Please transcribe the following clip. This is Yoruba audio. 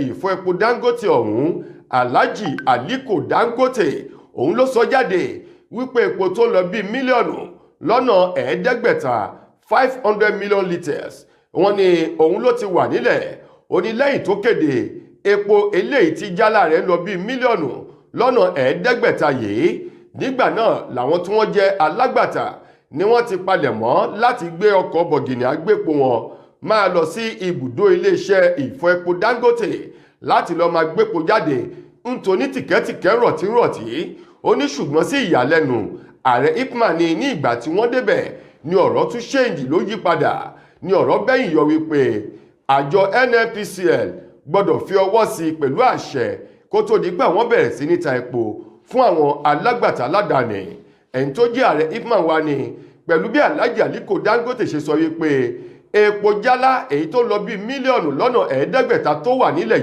Ìfọ epo Dangote ọ̀hún, Alhaji Aliko Dangote, òun ló sọ jáde wípé epo tó lọ bíi 500 mílíọ̀nù, 500 million litres, wọ́n ní òun ló ti wà nílẹ̀. Ó ní lẹ́yìn tó kéde epo eléyìí tí jálá rẹ̀ ń lọ bíi 500 mílíọ̀nù yìí, nígbà náà làwọn tí wọ́n jẹ́ alágbàtà ni wọ́n ti palẹ̀ mọ́ láti gbé ọkọ̀ bọ̀gìnì agbépo wọn máa lọ sí ibùdó iléeṣẹ́ ìfọ epo Dangote láti lọ́ọ́ máa gbépo jáde nítorí tìkẹ́tìkẹ́ rọ̀tírọ̀tí. Ó ní ṣùgbọ́n sí ìyàlẹ́nu ààrẹ IPMAN ní ìgbà tí wọ́n débẹ̀ ni ọ̀rọ̀ tún change, ló yí padà, ni ọ̀rọ̀ bẹ́yìn yọ wípé àjọ NNPCL gbọ́dọ̀ fi ọwọ́ sí i pẹ̀lú àṣẹ kó tó di pé àwọn bẹ̀rẹ̀ sí ní ta epo fún àwọn alágbàtà aládàáni. Ẹni tó jẹ́ ààrẹ IPMAN wa ni pẹ̀lú bí Alhaji Aliko Dangote ṣe sọ wípé epo jálá èyí tó lọ bí 500 mílíọ̀nù tó wà nílẹ̀.